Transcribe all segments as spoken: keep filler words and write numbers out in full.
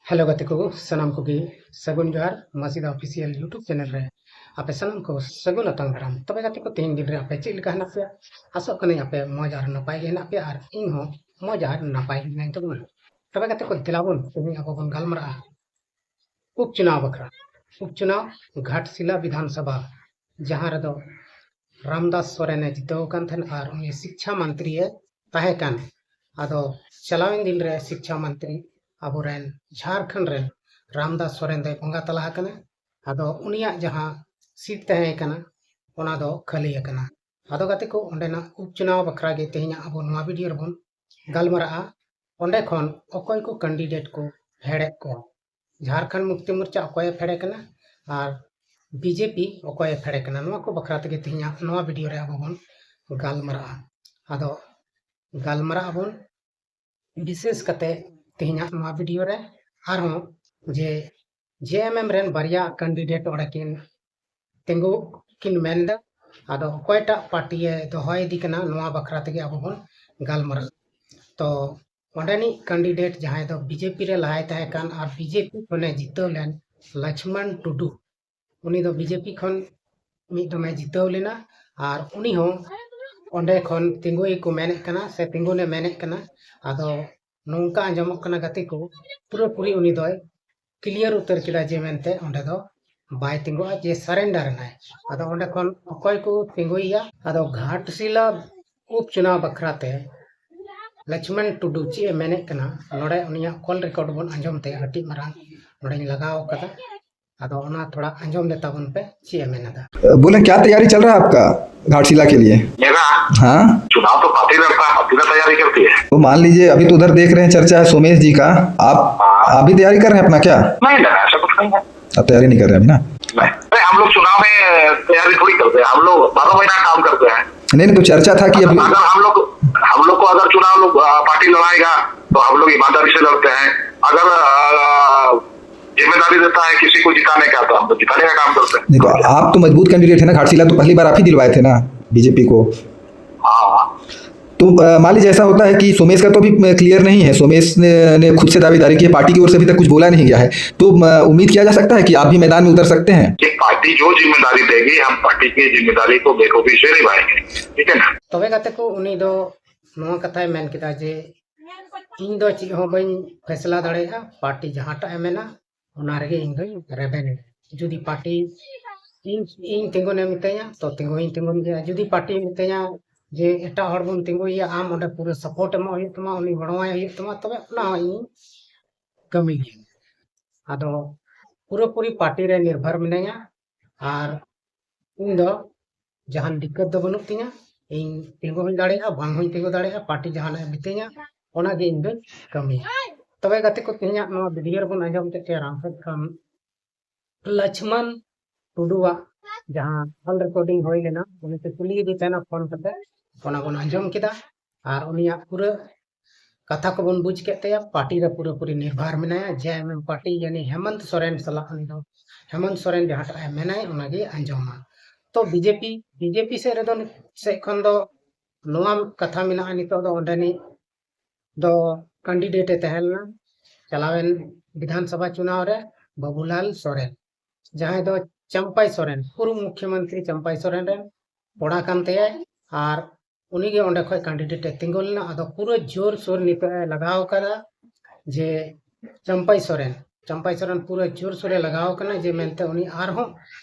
Hello ᱜᱟᱛᱮ ᱠᱚ, ᱥᱟᱱᱟᱢ ᱠᱚᱜᱮ ᱥᱟᱹᱜᱩᱱ ᱡᱚᱦᱟᱨ᱾ ᱢᱟᱹᱥᱤᱫᱟ ᱚᱯᱷᱤᱥᱤᱭᱟᱞ YouTube ᱪᱮᱱᱮᱞ ᱨᱮ ᱟᱯᱮ ᱥᱟᱱᱟᱢ ᱠᱚ ᱥᱟᱹᱜᱩᱱ ᱟᱛᱟᱝ ᱫᱟᱨᱟᱢ᱾ ᱛᱚᱵᱮ ᱜᱟᱛᱮ ᱠᱚ, ᱛᱮᱦᱮᱧ ᱫᱤᱱ ᱨᱮ ᱟᱯᱮ ᱪᱮᱫ ᱞᱮᱠᱟ ᱦᱮᱱᱟᱜ ᱯᱮᱭᱟ? ᱟᱥᱚᱜ ᱠᱟᱹᱱᱟᱹᱧ ᱟᱯᱮ ᱢᱚᱡᱽ ᱟᱨ ᱱᱟᱯᱟᱭ ᱜᱮ ᱦᱮᱱᱟᱜ ᱯᱮᱭᱟ, ᱟᱨ ᱤᱧ ᱦᱚᱸ ᱢᱚᱡᱽ ᱟᱨ ᱱᱟᱯᱟᱭ ᱜᱮ ᱢᱮᱱᱟᱜ ᱛᱟᱵᱚᱱᱟ᱾ ᱛᱚᱵᱮ ᱜᱟᱛᱮ ᱠᱚ, ᱫᱮᱞᱟ ᱵᱚᱱ ᱛᱮᱦᱮᱧ ᱟᱵᱚ ᱵᱚᱱ ᱜᱟᱞᱢᱟᱨᱟᱜᱼᱟ ᱩᱯᱪᱩᱱᱟᱣ ᱵᱟᱠᱷᱨᱟ᱾ ᱩᱯᱪᱩᱱᱟᱣ ᱜᱷᱟᱴᱥᱤᱞᱟ ᱵᱤᱫᱷᱟᱱ ᱥᱚᱵᱷᱟ, ᱡᱟᱦᱟᱸ ᱨᱮᱫᱚ ᱨᱟᱢᱫᱟᱥ ᱥᱚᱨᱮᱱᱮ ᱡᱤᱛᱟᱹᱣ ᱟᱠᱟᱱ ᱛᱟᱦᱮᱸᱱ ᱟᱨ ᱩᱱᱤ ᱥᱤᱠᱪᱷᱟ ᱢᱚᱱᱛᱨᱤᱭᱮ ᱛᱟᱦᱮᱸ ᱠᱟᱱ᱾ ᱟᱫᱚ ᱪᱟᱞᱟᱣᱮᱱ ᱫᱤᱱ ᱨᱮ ᱥᱤᱠᱪᱷᱟ ᱢᱚᱱᱛᱨᱤ ᱟᱵᱚᱨᱮᱱ ᱡᱷᱟᱲᱠᱷᱚᱸᱰ ᱨᱮᱱ ᱨᱟᱢᱫᱟᱥ ᱥᱚᱨᱮᱱ ᱫᱚᱭ ᱵᱚᱸᱜᱟ ᱛᱟᱞᱟ ᱟᱠᱟᱱᱟ᱾ ᱟᱫᱚ ᱩᱱᱤᱭᱟᱜ ᱡᱟᱦᱟᱸ ᱥᱤᱴ ᱛᱟᱦᱮᱸ ᱠᱟᱱᱟ, ᱚᱱᱟ ᱫᱚ ᱠᱷᱟᱹᱞᱤ ᱟᱠᱟᱱᱟ᱾ ᱟᱫᱚ ᱜᱟᱛᱮ ᱠᱚ, ᱚᱸᱰᱮᱱᱟᱜ ᱩᱯᱪᱩᱱᱟᱣ ᱵᱟᱠᱷᱨᱟ ᱜᱮ ᱛᱮᱦᱮᱧᱟᱜ ᱟᱵᱚ ᱱᱚᱣᱟ ᱵᱷᱤᱰᱤᱭᱳ ᱨᱮᱵᱚᱱ ᱜᱟᱞᱢᱟᱨᱟᱜᱼᱟ᱾ ᱚᱸᱰᱮ ᱠᱷᱚᱱ ᱚᱠᱚᱭ ᱠᱚ ᱠᱮᱱᱰᱤᱰᱮᱴ ᱠᱚ ᱯᱷᱮᱰᱮᱫ ᱠᱚᱣᱟ, ᱡᱷᱟᱲᱠᱷᱚᱸᱰ ᱢᱩᱠᱛᱤ ᱢᱳᱨᱪᱟ ᱚᱠᱚᱭᱮ ᱯᱷᱮᱰᱮ ᱠᱟᱱᱟ ᱟᱨ ᱵᱤᱡᱮᱯᱤ ᱚᱠᱚᱭᱮ ᱯᱷᱮᱰᱮ ᱠᱟᱱᱟ, ᱱᱚᱣᱟ ᱠᱚ ᱵᱟᱠᱷᱨᱟ ᱛᱮᱜᱮ ᱛᱮᱦᱮᱧᱟᱜ ᱱᱚᱣᱟ ᱵᱷᱤᱰᱤᱭᱳ ᱨᱮ ᱟᱵᱚ ᱵᱚᱱ ᱜᱟᱞᱢᱟᱨᱟᱜᱼᱟ᱾ ᱟᱫᱚ ᱜᱟᱞᱢᱟᱨᱟᱜ ᱟᱵᱚᱱ ᱵᱤᱥᱮᱥ ᱠᱟᱛᱮ ᱛᱮᱦᱮᱧᱟᱜ ᱱᱚᱣᱟ ᱵᱷᱤᱰᱤᱭᱳ ᱨᱮ ᱟᱨᱦᱚᱸ ᱡᱮ ᱡᱮ ᱮᱢ ᱮᱢ ᱨᱮᱱ ᱵᱟᱨᱭᱟ ᱠᱮᱱᱰᱤᱰᱮᱴ ᱚᱸᱰᱮ ᱠᱤᱱ ᱛᱤᱸᱜᱩ ᱠᱤᱱ ᱢᱮᱱᱫᱟ᱾ ᱟᱫᱚ ᱚᱠᱚᱭᱴᱟᱜ ᱯᱟᱨᱴᱤᱭᱮ ᱫᱚᱦᱚᱭ ᱤᱫᱤ ᱠᱟᱱᱟ, ᱱᱚᱣᱟ ᱵᱟᱠᱷᱨᱟ ᱛᱮᱜᱮ ᱟᱵᱚ ᱵᱚᱱ ᱜᱟᱞᱢᱟᱨᱟᱜᱼᱟ᱾ ᱛᱚ ᱚᱸᱰᱮᱱᱤᱡ ᱠᱮᱱᱰᱤᱰᱮᱴ ᱡᱟᱦᱟᱸᱭ ᱫᱚ ᱵᱤᱡᱮᱯᱤ ᱨᱮ ᱞᱟᱦᱟᱭ ᱛᱟᱦᱮᱸ ᱠᱟᱱ ᱟᱨ ᱵᱤᱡᱮᱯᱤ ᱠᱷᱚᱱᱮ ᱡᱤᱛᱟᱹᱣ ᱞᱮᱱ, ᱞᱚᱪᱷᱢᱚᱱ ᱴᱩᱰᱩ, ᱩᱱᱤ ᱫᱚ ᱵᱤᱡᱮᱯᱤ ᱠᱷᱚᱱ ᱢᱤᱫ ᱫᱚᱢᱮ ᱡᱤᱛᱟᱹᱣ ᱞᱮᱱᱟ ᱟᱨ ᱩᱱᱤ ᱦᱚᱸ ᱚᱸᱰᱮ ᱠᱷᱚᱱ ᱛᱤᱸᱜᱩᱭ ᱠᱚ ᱢᱮᱱᱮᱫ ᱠᱟᱱᱟ ᱥᱮ ᱛᱤᱸᱜᱩᱱᱮ ᱢᱮᱱᱮᱫ ᱠᱟᱱᱟ᱾ ᱟᱫᱚ ᱱᱚᱝᱠᱟ ᱟᱸᱡᱚᱢᱚᱜ ᱠᱟᱱᱟ ᱜᱟᱛᱮ ᱠᱚ, ᱯᱩᱨᱟᱹᱯᱩᱨᱤ ᱩᱱᱤ ᱫᱚᱭ ᱠᱞᱤᱭᱟᱨ ᱩᱛᱟᱹᱨ ᱠᱮᱫᱟ ᱡᱮ ᱢᱮᱱᱛᱮ ᱚᱸᱰᱮ ᱫᱚ ᱵᱟᱭ ᱛᱤᱸᱜᱩᱜᱼᱟ, ᱡᱮ ᱥᱟᱨᱮᱱᱰᱟᱨ ᱮᱱᱟᱭ᱾ ᱟᱫᱚ ᱚᱸᱰᱮ ᱠᱷᱚᱱ ᱚᱠᱚᱭ ᱠᱚ ᱛᱤᱸᱜᱩᱭᱮᱭᱟ? ᱟᱫᱚ ᱜᱷᱟᱴᱥᱤᱞᱟ ᱩᱯᱪᱩᱱᱟᱣ ᱵᱟᱠᱷᱨᱟ ᱛᱮ ᱞᱚᱪᱷᱢᱚᱱ ᱴᱩᱰᱩ ᱪᱮᱫ ᱮ ᱢᱮᱱᱮᱫ ᱠᱟᱱᱟ, ᱱᱚᱰᱮ ᱩᱱᱤᱭᱟᱜ ᱠᱚᱞ ᱨᱮᱠᱚᱨᱰ ᱵᱚᱱ ᱟᱸᱡᱚᱢ ᱛᱟᱭᱟ᱾ ᱠᱟᱹᱴᱤᱡ ᱢᱟᱨᱟᱝ ᱱᱚᱰᱮᱧ ᱞᱟᱜᱟᱣ ᱠᱟᱫᱟ, ᱟᱫᱚ ᱚᱱᱟ ᱛᱷᱚᱲᱟ ᱟᱸᱡᱚᱢ ᱞᱮ ᱛᱟᱵᱚᱱ ᱯᱮ, ᱪᱮᱫ ᱮ ᱢᱮᱱ ᱮᱫᱟ᱾ बोले, क्या तैयारी चल रहा है आपका घाटशिला के लिए? मेरा? हाँ। चुनाव तो पार्टी लड़ता है, पार्टी ना तैयारी करती है। तो मान लीजिए, अभी तो उधर देख रहे हैं, चर्चा है सोमेश जी का, आप हाँ। आप भी तैयारी कर रहे हैं अपना क्या? नहीं, नहीं, ऐसा कुछ नहीं है। आप तैयारी नहीं कर रहे अभी ना? नहीं, अरे, हम लोग चुनाव में तैयारी थोड़ी करते हैं, हम लोग बारह महीना काम करते हैं। नहीं, नहीं, तो चर्चा था कि अभी अगर हम लोग, हम लोग को अगर चुनाव लोग, आ, पार्टी लड़ाएगा, तो हम लोग ईमानदारी से लड़ते हैं। अगर, आ, जिम्मेदारी देता है किसी को जिताने का, तो हम तो जिताने का काम करते हैं। नहीं, तो आप तो मजबूत कैंडिडेट है ना घाटशिला, तो पहली बार आप ही दिलवाए थे ना बीजेपी को। हाँ। तो अ, मान लीजिए, ऐसा होता है कि सोमेश का तो अभी क्लियर नहीं है, सोमेश ने, ने खुद से दावेदारी की है, पार्टी की ओर से अभी तक कुछ बोला नहीं गया है, तो अ, उम्मीद किया जा सकता है कि आप भी मैदान में उतर सकते हैं? ये पार्टी जो जिम्मेदारी देगी, हम पार्टी की जिम्मेदारी को बेखूबी से निभाएंगे। ठीक है ना? ᱛᱚᱵᱮ ᱜᱟᱛᱮ ᱠᱚ, ᱩᱱᱤ ᱫᱚ ᱱᱚᱣᱟ ᱠᱟᱛᱷᱟᱭ ᱢᱮᱱ ᱠᱮᱫᱟ ᱡᱮ, ᱤᱧ ᱫᱚ ᱪᱮᱫ ᱦᱚᱸ ᱵᱟᱹᱧ ᱯᱷᱮᱥᱞᱟ ᱫᱟᱲᱮᱭᱟᱜᱼᱟ, ᱯᱟᱨᱴᱤ ᱡᱟᱦᱟᱸᱴᱟᱜ ᱮ ᱢᱮᱱᱟ ᱚᱱᱟ ᱨᱮᱜᱮ ᱤᱧ ᱫᱚᱧ ᱨᱮᱵᱮᱱ᱾ ᱡᱩᱫᱤ ᱯᱟᱨᱴᱤ ᱤᱧ ᱤᱧ ᱛᱤᱸᱜᱩᱱᱮ ᱢᱤᱛᱟᱹᱧᱟ ᱛᱚ ᱛᱤᱸᱜᱩ ᱦᱚᱸᱧ ᱛᱤᱸᱜᱩᱱ ᱜᱮᱭᱟ, ᱡᱩᱫᱤ ᱯᱟᱨᱴᱤ ᱢᱤᱛᱟᱹᱧᱟ ᱡᱮ ᱮᱴᱟᱜ ᱦᱚᱲ ᱵᱚᱱ ᱛᱤᱸᱜᱩᱭᱮᱭᱟ, ᱟᱢ ᱚᱸᱰᱮ ᱯᱩᱨᱟᱹ ᱥᱟᱯᱳᱨᱴ ᱮᱢᱚᱜ ᱦᱩᱭᱩᱜ ᱛᱟᱢᱟ, ᱩᱱᱤ ᱜᱚᱲᱚᱣᱟᱭ ᱦᱩᱭᱩᱜ ᱛᱟᱢᱟ, ᱛᱚᱵᱮ ᱚᱱᱟ ᱦᱚᱸ ᱤᱧ ᱠᱟᱹᱢᱤ ᱜᱮᱭᱟ᱾ ᱟᱫᱚ ᱯᱩᱨᱟᱹᱯᱩᱨᱤ ᱯᱟᱨᱴᱤ ᱨᱮ ᱱᱤᱨᱵᱷᱚᱨ ᱢᱤᱱᱟᱹᱧᱟ᱾ ᱟᱨ ᱤᱧ ᱫᱚ ᱡᱟᱦᱟᱱ ᱫᱤᱠᱠᱟᱹᱛ ᱫᱚ ᱵᱟᱹᱱᱩᱜ ᱛᱤᱧᱟ᱾ ᱤᱧ ᱛᱤᱸᱜᱩ ᱦᱚᱸᱧ ᱫᱟᱲᱮᱭᱟᱜᱼᱟ, ᱵᱟᱝ ᱦᱚᱸᱧ ᱛᱤᱸᱜᱩ ᱫᱟᱲᱮᱭᱟᱜᱼᱟ, ᱯᱟᱨᱴᱤ ᱡᱟᱦᱟᱱᱟᱜ ᱮ ᱢᱤᱛᱟᱹᱧᱟ ᱚᱱᱟᱜᱮ ᱤᱧ ᱫᱚᱧ ᱠᱟᱹᱢᱤᱭᱟ᱾ ᱛᱚᱵᱮ ᱜᱟᱛᱮ ᱠᱚ, ᱛᱮᱦᱮᱧᱟᱜ ᱱᱚᱣᱟ ᱵᱷᱤᱰᱤᱭᱳ ᱨᱮᱵᱚᱱ ᱟᱸᱡᱚᱢ ᱠᱮᱫ ᱛᱟᱭᱟ ᱨᱟᱢᱯᱷᱮᱰ ᱠᱷᱚᱱ ᱞᱚᱪᱷᱢᱚᱱ ᱴᱩᱰᱩᱣᱟᱜ ᱡᱟᱦᱟᱸ ᱠᱚᱞ ᱨᱮᱠᱚᱨᱰᱤᱝ ᱦᱩᱭ ᱞᱮᱱᱟ, ᱩᱱᱤ ᱠᱚ ᱠᱩᱞᱤᱭᱮᱫᱮ ᱛᱟᱦᱮᱱᱟ ᱯᱷᱳᱱ ᱠᱟᱛᱮ, ᱚᱱᱟ ᱵᱚᱱ ᱟᱸᱡᱚᱢ ᱠᱮᱫᱟ᱾ ᱟᱨ ᱩᱱᱤᱭᱟᱜ ᱯᱩᱨᱟᱹ ᱠᱟᱛᱷᱟ ᱠᱚᱵᱚᱱ ᱵᱩᱡᱽ ᱠᱮᱫ ᱛᱟᱭᱟ, ᱯᱟᱨᱴᱤ ᱨᱮ ᱯᱩᱨᱟᱹᱯᱩᱨᱤ ᱱᱤᱨᱵᱷᱟᱨ ᱢᱮᱱᱟᱭᱟ, ᱡᱮ ᱮᱢ ᱮᱢ ᱯᱟᱨᱴᱤ, ᱭᱟᱱᱤ ᱦᱮᱢᱚᱱᱛ ᱥᱚᱨᱮᱱ ᱥᱟᱞᱟᱜ ᱩᱱᱤ ᱫᱚ, ᱦᱮᱢᱚᱱᱛ ᱥᱚᱨᱮᱱ ᱡᱟᱦᱟᱸᱴᱟᱜ ᱮ ᱢᱮᱱᱟᱭ ᱚᱱᱟᱜᱮ ᱟᱸᱡᱚᱢᱟ᱾ ᱛᱚ ᱵᱤᱡᱮᱯᱤ, ᱵᱤᱡᱮᱯᱤ ᱥᱮᱫ ᱨᱮᱫᱚ, ᱥᱮᱫ ᱠᱷᱚᱱ ᱫᱚ ᱱᱚᱣᱟ ᱠᱟᱛᱷᱟ ᱢᱮᱱᱟᱜᱼᱟ, ᱱᱤᱛᱚᱜ ᱫᱚ ᱚᱸᱰᱮᱱᱤᱡ ᱫᱚ ᱠᱮᱱᱰᱤᱰᱮᱴ ᱮ ᱛᱟᱦᱮᱸ ᱞᱮᱱᱟ ᱪᱟᱞᱟᱣᱮᱱ ᱵᱤᱫᱷᱟᱱ ᱥᱚᱵᱷᱟ ᱪᱩᱱᱟᱣ ᱨᱮ, ᱵᱟᱵᱩᱞᱟᱞ ᱥᱚᱨᱮᱱ, ᱡᱟᱦᱟᱸᱭ ᱫᱚ ᱪᱟᱢᱯᱟᱭ ᱥᱚᱨᱮᱱ, ᱯᱩᱨᱩᱵ ᱢᱩᱠᱷᱭᱚᱢᱚᱱᱛᱨᱤ ᱪᱟᱢᱯᱟᱭ ᱥᱚᱨᱮᱱ ᱨᱮᱱ ᱠᱚᱲᱟ ᱠᱟᱱ ᱛᱟᱭᱟᱭ᱾ ᱟᱨ ᱩᱱᱤᱜᱮ ᱚᱸᱰᱮ ᱠᱷᱚᱱ ᱠᱮᱱᱰᱤᱰᱮᱴ ᱮ ᱛᱤᱸᱜᱩ ᱞᱮᱱᱟ᱾ ᱟᱫᱚ ᱯᱩᱨᱟᱹ ᱡᱳᱨ ᱥᱳᱨ ᱱᱤᱛᱚᱜ ᱮ ᱞᱟᱜᱟᱣ ᱠᱟᱫᱟ ᱡᱮ ᱪᱟᱢᱯᱟᱭ ᱥᱚᱨᱮᱱ, ᱪᱟᱢᱯᱟᱭ ᱥᱚᱨᱮᱱ ᱯᱩᱨᱟᱹ ᱡᱳᱨ ᱥᱳᱨ ᱮ ᱞᱟᱜᱟᱣ ᱠᱟᱱᱟ ᱡᱮ ᱢᱮᱱᱛᱮ ᱩᱱᱤ ᱟᱨᱦᱚᱸ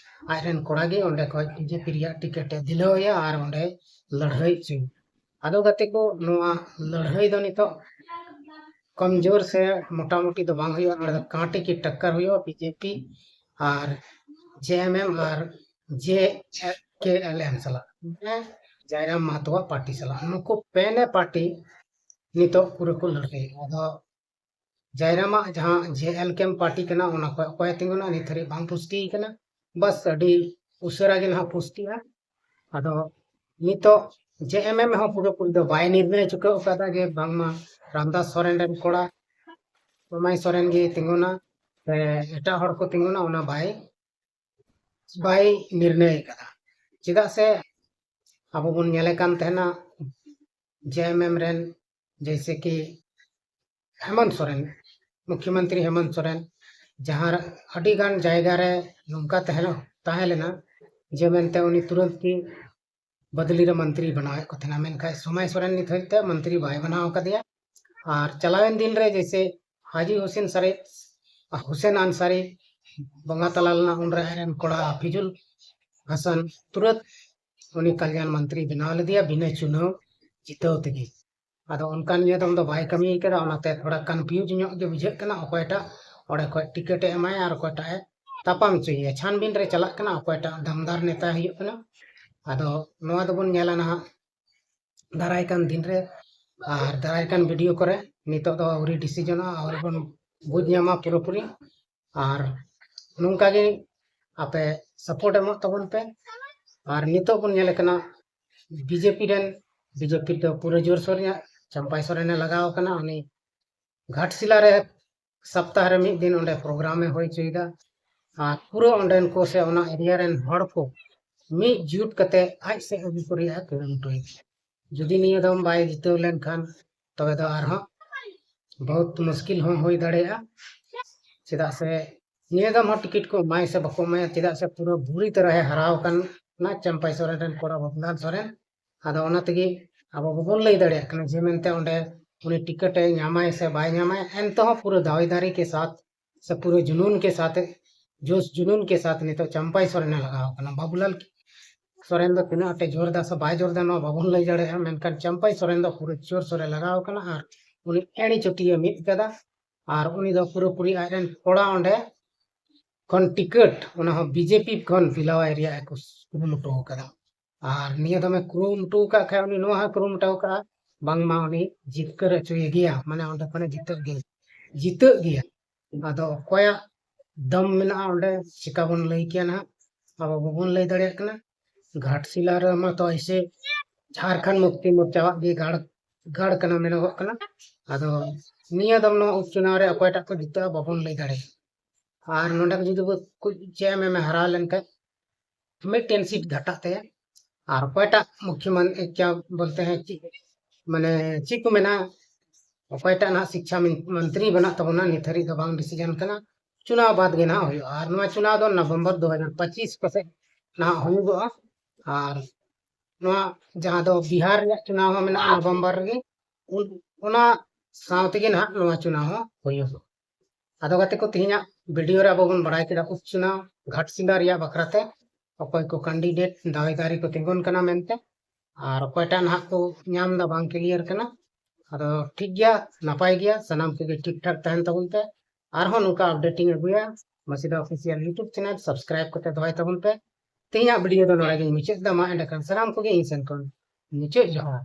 ᱟᱡᱨᱮᱱ ᱠᱚᱲᱟ ᱜᱮ ᱚᱸᱰᱮ ᱠᱷᱚᱱ ᱵᱤᱡᱮᱯᱤ ᱨᱮᱭᱟᱜ ᱴᱤᱠᱤᱴ ᱮ ᱫᱤᱞᱟᱹᱣ ᱟᱭᱟ ᱟᱨ ᱚᱸᱰᱮ ᱞᱟᱹᱲᱦᱟᱹᱭ ᱦᱚᱪᱚᱭᱟ᱾ ᱟᱫᱚ ᱜᱟᱛᱮ ᱠᱚ, ᱱᱚᱣᱟ ᱞᱟᱹᱲᱦᱟᱹᱭ ᱫᱚ ᱱᱤᱛᱚᱜ ᱠᱚᱢᱡᱳᱨ ᱥᱮ ᱢᱚᱴᱟᱢᱩᱴᱤ ᱫᱚ ᱵᱟᱝ ᱦᱩᱭᱩᱜᱼᱟ, ᱱᱚᱰᱮ ᱫᱚ ᱠᱟᱸᱴᱤ ᱠᱤ ᱴᱟᱠᱠᱟᱨ ᱦᱩᱭᱩᱜᱼᱟ ᱵᱤᱡᱮᱯᱤ ᱟᱨ ᱡᱮ ᱮᱢ ᱮᱢ ᱟᱨ ᱡᱮ ᱠᱮ ᱮᱞ ᱮᱢ ᱥᱟᱞᱟᱜ, ᱢᱟᱱᱮ ᱡᱟᱭᱨᱟᱢ ᱢᱟᱦᱟᱛᱚᱣᱟᱜ ᱯᱟᱨᱴᱤ ᱥᱟᱞᱟᱜ᱾ ᱱᱩᱠᱩ ᱯᱮᱱᱮ ᱯᱟᱨᱴᱤ ᱱᱤᱛᱚᱜ ᱯᱩᱨᱟᱹ ᱠᱚ ᱞᱟᱹᱲᱦᱟᱹᱭ᱾ ᱟᱫᱚ ᱡᱟᱭᱨᱟᱢᱟᱜ ᱡᱟᱦᱟᱸ ᱡᱮ ᱮᱞ ᱠᱮ ᱮᱢ ᱯᱟᱨᱴᱤ ᱠᱟᱱᱟ, ᱚᱱᱟ ᱠᱷᱚᱱ ᱚᱠᱚᱭᱮ ᱛᱤᱸᱜᱩᱱᱟ ᱱᱤᱛ ᱫᱷᱟᱹᱨᱤᱡ ᱵᱟᱝ ᱯᱩᱥᱴᱤ ᱠᱟᱱᱟ᱾ ᱵᱟᱥ ᱟᱹᱰᱤ ᱩᱥᱟᱹᱨᱟ ᱜᱮ ᱱᱟᱦᱟᱜ ᱯᱩᱥᱴᱤᱜᱼᱟ᱾ ᱟᱫᱚ ᱱᱤᱛᱚᱜ ᱡᱮ ᱮᱢ ᱮᱢ ᱦᱚᱸ ᱯᱩᱨᱟᱹᱯᱩᱨᱤ ᱫᱚ ᱵᱟᱭ ᱱᱤᱨᱱᱚᱭ ᱪᱩᱠᱟᱹᱣ ᱠᱟᱫᱟ ᱡᱮ ᱵᱟᱝᱢᱟ ᱨᱟᱢᱫᱟᱥ ᱥᱚᱨᱮᱱ ᱨᱮᱱ ᱠᱚᱲᱟ ᱥᱚᱢᱟᱭ ᱥᱚᱨᱮᱱ ᱜᱮ ᱛᱤᱸᱜᱩᱱᱟ ᱥᱮ ᱮᱴᱟᱜ ᱦᱚᱲ ᱠᱚ ᱛᱤᱸᱜᱩᱱᱟ, ᱚᱱᱟ ᱵᱟᱭ, ᱵᱟᱭ ᱱᱤᱨᱱᱚᱭ ᱠᱟᱫᱟ᱾ ᱪᱮᱫᱟᱜ ᱥᱮ ᱟᱵᱚ ᱵᱚᱱ ᱧᱮᱞᱮ ᱠᱟᱱ ᱛᱟᱦᱮᱱᱟ, ᱡᱮ ᱮᱢ ᱮᱢ ᱨᱮᱱ, ᱡᱮᱭᱥᱮ ᱠᱤ ᱦᱮᱢᱚᱱᱛ ᱥᱚᱨᱮᱱ, ᱢᱩᱠᱷᱭᱚᱢᱚᱱᱛᱨᱤ ᱦᱮᱢᱚᱱᱛ ᱥᱚᱨᱮᱱ, ᱡᱟᱦᱟᱸ ᱨᱮ ᱟᱹᱰᱤ ᱜᱟᱱ ᱡᱟᱭᱜᱟ ᱨᱮ ᱱᱚᱝᱠᱟ ᱛᱟᱦᱮᱸ ᱛᱟᱦᱮᱸ ᱞᱮᱱᱟ, ᱡᱮ ᱢᱮᱱᱛᱮ ᱩᱱᱤ ᱛᱩᱨᱟᱹᱱᱛ ᱜᱮ ᱵᱚᱫᱞᱤ ᱨᱮ ᱢᱚᱱᱛᱨᱤ ᱵᱮᱱᱟᱣᱮᱫ ᱠᱚ ᱛᱟᱦᱮᱱᱟ, ᱢᱮᱱᱠᱷᱟᱱ ᱥᱚᱢᱟᱭ ᱥᱚᱨᱮᱱ ᱱᱤᱛ ᱦᱟᱹᱵᱤᱡ ᱛᱮ ᱢᱚᱱᱛᱨᱤ ᱵᱟᱭ ᱵᱮᱱᱟᱣ ᱟᱠᱟᱫᱮᱭᱟ᱾ ᱟᱨ ᱪᱟᱞᱟᱣᱮᱱ ᱫᱤᱱ ᱨᱮ ᱡᱮᱭᱥᱮ ᱦᱟᱡᱤ ᱦᱩᱥᱮᱱ ᱥᱟᱨᱮ, ᱦᱩᱥᱮᱱ ᱟᱱᱥᱟᱨᱤ ᱵᱚᱸᱜᱟ ᱛᱟᱞᱟ ᱞᱮᱱᱟ, ᱩᱱᱨᱮ ᱟᱡ ᱨᱮᱱ ᱠᱚᱲᱟ ᱦᱟᱯᱤᱡᱩᱞ ᱦᱟᱥᱟᱱ ᱛᱩᱨᱟᱹᱛ ᱩᱱᱤ ᱠᱟᱞᱭᱟᱱ ᱢᱚᱱᱛᱨᱤ ᱵᱮᱱᱟᱣ ᱞᱮᱫᱮᱭᱟ ᱵᱤᱱᱟᱹ ᱪᱩᱱᱟᱣ ᱡᱤᱛᱟᱹᱣ ᱛᱮᱜᱮ᱾ ᱟᱫᱚ ᱚᱱᱠᱟᱱ ᱤᱭᱟᱹ ᱫᱚ ᱩᱱᱤ ᱫᱚ ᱵᱟᱭ ᱠᱟᱹᱢᱤ ᱠᱟᱫᱟ, ᱚᱱᱟᱛᱮ ᱛᱷᱚᱲᱟ confuse ᱧᱚᱜ ᱜᱮ ᱵᱩᱡᱷᱟᱹᱜ ᱠᱟᱱᱟ ᱚᱠᱚᱭᱴᱟᱜ ᱚᱸᱰᱮ ᱠᱷᱚᱡ ᱴᱤᱠᱤᱴ ᱮ ᱮᱢᱟᱭᱟ ᱟᱨ ᱚᱠᱚᱭᱴᱟᱜ ᱮ ᱛᱟᱯᱟᱢ ᱦᱚᱪᱚᱭᱮᱭᱟ᱾ ᱪᱷᱟᱱᱵᱤᱱ ᱨᱮ ᱪᱟᱞᱟᱜ ᱠᱟᱱᱟ ᱚᱠᱚᱭᱴᱟᱜ ᱫᱟᱢᱫᱟᱨ ᱱᱮᱛᱟ ᱦᱩᱭᱩᱜ ᱠᱟᱱᱟ᱾ ᱟᱫᱚ ᱱᱚᱣᱟ ᱫᱚᱵᱚᱱ ᱧᱮᱞᱟ ᱱᱟᱦᱟᱜ ᱫᱟᱨᱟᱭ ᱠᱟᱱ ᱫᱤᱱ ᱨᱮ ᱟᱨ ᱫᱟᱨᱟᱭ ᱠᱟᱱ video ᱠᱚᱨᱮ᱾ ᱱᱤᱛᱚᱜ ᱫᱚ ᱟᱹᱣᱨᱤ decisionᱚᱜᱼᱟ, ᱟᱹᱣᱨᱤ ᱵᱚᱱ ᱵᱩᱡᱽ ᱧᱟᱢᱟ ᱯᱩᱨᱟᱹᱯᱩᱨᱤ᱾ ᱟᱨ ᱱᱚᱝᱠᱟ ᱜᱮ ᱟᱯᱮ support ᱮᱢᱚᱜ ᱛᱟᱵᱚᱱ ᱯᱮ᱾ ᱟᱨ ᱱᱤᱛᱚᱜ ᱵᱚᱱ ᱧᱮᱞᱮ ᱠᱟᱱᱟ ᱵᱤᱡᱮᱯᱤ ᱨᱮᱱ, ᱵᱤᱡᱮᱯᱤ ᱫᱚ ᱯᱩᱨᱟᱹ ᱡᱳᱨᱥᱳᱨ ᱧᱚᱜ ᱪᱟᱢᱯᱟᱭ ᱥᱚᱨᱮᱱᱮ ᱞᱟᱜᱟᱣ ᱠᱟᱱᱟ᱾ ᱩᱱᱤ ᱜᱷᱟᱴᱥᱤᱞᱟ ᱨᱮ ᱥᱚᱯᱛᱟᱦᱚ ᱨᱮ ᱢᱤᱫ ᱫᱤᱱ ᱚᱸᱰᱮ program ᱮ ᱦᱩᱭ ᱦᱚᱪᱚᱭᱮᱫᱟ᱾ ᱟᱨ ᱯᱩᱨᱟᱹ ᱚᱸᱰᱮᱱ ᱠᱚ ᱥᱮ ᱚᱱᱟ area ᱨᱮᱱ ᱦᱚᱲ ᱠᱚ ᱢᱤᱫ ᱡᱩᱴ ᱠᱟᱛᱮ ᱟᱡ ᱥᱮᱫ ᱟᱹᱜᱩ ᱠᱚ ᱨᱮᱭᱟᱜ ᱮ ᱠᱩᱨᱩᱢᱩᱴᱩᱭᱮᱫᱟ᱾ ᱡᱩᱫᱤ ᱱᱤᱭᱟᱹ ᱫᱚᱢ ᱵᱟᱭ ᱡᱤᱛᱟᱹᱣ ᱞᱮᱱᱠᱷᱟᱱ ᱛᱚᱵᱮ ᱫᱚ ᱟᱨᱦᱚᱸ ᱵᱚᱦᱩᱛ ᱢᱩᱥᱠᱤᱞ ᱦᱚᱸ ᱦᱩᱭ ᱫᱟᱲᱮᱭᱟᱜᱼᱟ᱾ ᱪᱮᱫᱟᱜ ᱥᱮ ᱱᱤᱭᱟᱹ ᱫᱚᱢ ᱦᱚᱸ ᱴᱤᱠᱤᱴ ᱠᱚ ᱮᱢᱟᱭ ᱥᱮ ᱵᱟᱠᱚ ᱮᱢᱟᱭᱟ, ᱪᱮᱫᱟᱜ ᱥᱮ ᱯᱩᱨᱟᱹ ᱵᱩᱨᱤ ᱛᱚᱨᱟ ᱮ ᱦᱟᱨᱟᱣ ᱟᱠᱟᱱᱟ ᱪᱟᱢᱯᱟᱭ ᱥᱚᱨᱮᱱ ᱨᱮᱱ ᱠᱚᱲᱟ ᱵᱟᱵᱩᱞᱟᱞ ᱥᱚᱨᱮᱱ᱾ ᱟᱫᱚ ᱚᱱᱟ ᱛᱮᱜᱮ ᱟᱵᱚ ᱵᱟᱵᱚᱱ ᱞᱟᱹᱭ ᱫᱟᱲᱮᱭᱟᱜ ᱠᱟᱱᱟ ᱡᱮ ᱢᱮᱱᱛᱮ ᱚᱸᱰᱮ ᱩᱱᱤ ᱴᱤᱠᱤᱴ ᱮ ᱧᱟᱢᱟᱭ ᱥᱮ ᱵᱟᱭ ᱧᱟᱢᱟᱭ, ᱮᱱᱛᱮᱦᱚᱸ ᱯᱩᱨᱟᱹ ᱫᱟᱣᱮᱫᱟᱨᱤ ᱠᱮ ᱥᱟᱛ ᱥᱮ ᱯᱩᱨᱟᱹ ᱡᱩᱱᱩᱱ ᱠᱮ ᱥᱟᱛ, ᱡᱳᱥ ᱡᱩᱱᱩᱱ ᱠᱮ ᱥᱟᱛ ᱱᱤᱛᱚᱜ ᱪᱟᱢᱯᱟᱭ ᱥᱚᱨᱮᱱ ᱮ ᱞᱟᱜᱟᱣ ᱠᱟᱱᱟ᱾ ᱵᱟᱵᱩᱞᱟᱞ ᱥᱚᱨᱮᱱ ᱫᱚ ᱛᱤᱱᱟᱹᱜ ᱟᱸᱴᱮ ᱡᱳᱨ ᱮᱫᱟ ᱥᱮ ᱵᱟᱭ ᱡᱳᱨ ᱮᱫᱟ ᱱᱚᱣᱟ ᱵᱟᱵᱚᱱ ᱞᱟᱹᱭ ᱫᱟᱲᱮᱭᱟᱜᱼᱟ, ᱢᱮᱱᱠᱷᱟᱱ ᱪᱟᱢᱯᱟᱭ ᱥᱚᱨᱮᱱ ᱫᱚ ᱯᱩᱨᱟᱹ ᱡᱳᱨ ᱥᱳᱨ ᱮ ᱞᱟᱜᱟᱣ ᱠᱟᱱᱟ ᱟᱨ ᱩᱱᱤ ᱮᱲᱮ ᱪᱩᱴᱤ ᱮ ᱢᱤᱫ ᱠᱟᱫᱟ᱾ ᱟᱨ ᱩᱱᱤ ᱫᱚ ᱯᱩᱨᱟᱹᱯᱩᱨᱤ ᱟᱡ ᱨᱮᱱ ᱠᱚᱲᱟ ᱚᱸᱰᱮ ᱠᱷᱚᱱ ᱴᱤᱠᱤᱴ, ᱚᱱᱟ ᱦᱚᱸ ᱵᱤᱡᱮᱯᱤ ᱠᱷᱚᱱ ᱫᱤᱞᱟᱣᱟᱭ ᱨᱮᱭᱟᱜ ᱮ ᱠᱩᱨᱩᱢᱩᱴᱩ ᱟᱠᱟᱫᱟ᱾ ᱟᱨ ᱱᱤᱭᱟᱹ ᱫᱚᱢᱮ ᱠᱩᱨᱩᱢᱩᱴᱩ ᱟᱠᱟᱫ ᱠᱷᱟᱡ ᱩᱱᱤ ᱱᱚᱣᱟ ᱦᱚᱸᱭ ᱠᱩᱨᱩᱢᱩᱴᱩ ᱟᱠᱟᱫᱼᱟ ᱵᱟᱝᱢᱟ ᱩᱱᱤ ᱡᱤᱛᱠᱟᱹᱨ ᱦᱚᱪᱚᱭᱮ ᱜᱮᱭᱟ, ᱢᱟᱱᱮ ᱚᱸᱰᱮ ᱠᱷᱚᱱᱮ ᱡᱤᱛᱟᱹᱜ ᱜᱮ, ᱡᱤᱛᱟᱹᱜ ᱜᱮᱭᱟ᱾ ᱟᱫᱚ ᱚᱠᱚᱭᱟᱜ ᱫᱚᱢ ᱢᱮᱱᱟᱜᱼᱟ ᱚᱸᱰᱮ ᱪᱤᱠᱟ ᱵᱚᱱ ᱞᱟᱹᱭ ᱠᱮᱭᱟ ᱱᱟᱦᱟᱜ, ᱟᱵᱚ ᱵᱟᱵᱚᱱ ᱞᱟᱹᱭ ᱫᱟᱲᱮᱭᱟᱜ ᱠᱟᱱᱟ᱾ ᱜᱷᱟᱴᱥᱤᱞᱟ ᱨᱮᱢᱟ ᱛᱚ ᱮᱭᱥᱮ ᱡᱷᱟᱲᱠᱷᱚᱸᱰ ᱢᱩᱠᱛᱤ ᱢᱳᱨᱪᱟᱣᱟᱜ ᱜᱮ ᱜᱟᱲ, ᱜᱟᱲ ᱠᱟᱱᱟ ᱢᱮᱱᱚᱜᱚᱜ ᱠᱟᱱᱟ᱾ ᱟᱫᱚ ᱱᱤᱭᱟᱹ ᱫᱚᱢ ᱱᱚᱣᱟ ᱩᱯᱪᱩᱱᱟᱣ ᱨᱮ ᱚᱠᱚᱭᱴᱟᱜ ᱠᱚ ᱡᱤᱛᱟᱹᱜᱼᱟ ᱵᱟᱵᱚᱱ ᱞᱟᱹᱭ ᱫᱟᱲᱮᱭᱟᱜᱼᱟ᱾ ᱟᱨ ᱱᱚᱰᱮ ᱡᱩᱫᱤ ᱵᱚ ᱠᱩ-, ᱡᱮ ᱮᱢ ᱮᱢ ᱮ ᱦᱟᱨᱟᱣ ᱞᱮᱱᱠᱷᱟᱱ ᱢᱤᱫᱴᱮᱱ ᱥᱤᱴ ᱜᱷᱟᱴᱟᱜ ᱛᱟᱭᱟ᱾ ᱟᱨ ᱚᱠᱚᱭᱴᱟᱜ ᱢᱩᱠᱷᱭᱚᱢᱚᱱᱛᱨᱤ ᱠᱭᱟ ᱵᱚᱞᱛᱮ ᱦᱮᱸ ᱪᱮᱫ ᱢᱟᱱᱮ ᱪᱮᱫ ᱠᱚ ᱢᱮᱱᱟ, ᱚᱠᱚᱭᱴᱟᱜ ᱱᱟᱦᱟᱜ ᱥᱤᱠᱪᱷᱟ ᱢᱤᱱ- ᱢᱚᱱᱛᱨᱤ ᱵᱮᱱᱟᱜ ᱛᱟᱵᱚᱱᱟ, ᱱᱤᱛ ᱦᱟᱹᱨᱤᱡ ᱫᱚ ᱵᱟᱝ ᱰᱤᱥᱤᱡᱚᱱ ᱠᱟᱱᱟ᱾ ᱪᱩᱱᱟᱣ ᱵᱟᱫ ᱜᱮ ᱱᱟᱦᱟᱜ ᱦᱩᱭᱩᱜᱼᱟ᱾ ᱟᱨ ᱱᱚᱣᱟ ᱪᱩᱱᱟᱣ ᱫᱚ ᱱᱚᱵᱷᱮᱢᱵᱚᱨ ᱫᱩ ᱦᱟᱡᱟᱨ ᱯᱚᱸᱪᱤᱥ ᱠᱚᱥᱮᱡ ᱱᱟᱦᱟᱜ ᱦᱩᱭᱩᱜᱚᱜᱼᱟ᱾ ᱟᱨ ᱱᱚᱣᱟ ᱡᱟᱦᱟᱸ ᱫᱚ ᱵᱤᱦᱟᱨ ᱨᱮᱭᱟᱜ ᱪᱩᱱᱟᱣ ᱦᱚᱸ ᱢᱮᱱᱟᱜᱼᱟ ᱱᱚᱵᱷᱮᱢᱵᱚᱨ ᱨᱮᱜᱮ, ᱩᱱ- ᱚᱱᱟ ᱥᱟᱶ ᱛᱮᱜᱮ ᱱᱟᱦᱟᱜ ᱱᱚᱣᱟ ᱪᱩᱱᱟᱣ ᱦᱚᱸ ᱦᱩᱭᱩᱜᱚᱜᱼᱟ᱾ ᱟᱫᱚ ᱜᱟᱛᱮ ᱠᱚ, ᱛᱮᱦᱮᱧᱟᱜ ᱵᱷᱤᱰᱤᱭᱳ ᱨᱮ ᱟᱵᱚ ᱵᱚᱱ ᱵᱟᱲᱟᱭ ᱠᱮᱫᱟ ᱩᱯᱪᱩᱱᱟᱣ ᱜᱷᱟᱴᱥᱤᱞᱟ ᱨᱮᱭᱟᱜ ᱵᱟᱠᱷᱨᱟ ᱛᱮ, ᱚᱠᱚᱭ ᱠᱚ ᱠᱮᱱᱰᱤᱰᱮᱴ ᱫᱟᱣᱮᱫᱟᱨᱤ ᱠᱚ ᱛᱤᱸᱜᱩᱱ ᱠᱟᱱᱟ ᱢᱮᱱᱛᱮ, ᱟᱨ ᱚᱠᱚᱭᱴᱟᱜ ᱱᱟᱦᱟᱜ ᱠᱚ ᱧᱟᱢ ᱮᱫᱟ, ᱵᱟᱝ ᱠᱞᱤᱭᱟᱨ ᱠᱟᱱᱟ᱾ ᱟᱫᱚ ᱴᱷᱤᱠ ᱜᱮᱭᱟ, ᱱᱟᱯᱟᱭ ᱜᱮᱭᱟ, ᱥᱟᱱᱟᱢ ᱠᱚᱜᱮ ᱴᱷᱤᱠ ᱴᱷᱟᱠ ᱛᱟᱦᱮᱱ ᱛᱟᱵᱚᱱ ᱯᱮ᱾ ᱟᱨᱦᱚᱸ ᱱᱚᱝᱠᱟ ᱟᱯᱰᱮᱴ ᱤᱧ ᱟᱹᱜᱩᱭᱟ᱾ ᱢᱟᱥᱤᱫᱟ ᱚᱯᱷᱤᱥᱤᱭᱟᱞ ᱭᱩᱴᱩᱵᱽ ᱪᱮᱱᱮᱞ ᱥᱟᱵᱥᱠᱨᱟᱭᱤᱵ ᱠᱟᱛᱮ ᱫᱚᱦᱚᱭ ᱛᱟᱵᱚᱱ ᱯᱮ᱾ ᱛᱮᱦᱮᱧᱟᱜ ᱵᱷᱤᱰᱤᱭᱳ ᱫᱚ ᱱᱚᱰᱮ ᱜᱤᱧ ᱢᱩᱪᱟᱹᱫ ᱮᱫᱟ᱾ ᱢᱟ ᱮᱸᱰᱮᱠᱷᱟᱱ ᱥᱟᱱᱟᱢ ᱠᱚᱜᱮ ᱤᱧ ᱥᱮᱱ ᱠᱷᱚᱱ ᱢᱩᱪᱟᱹᱫ ᱡᱚᱦᱟᱨ᱾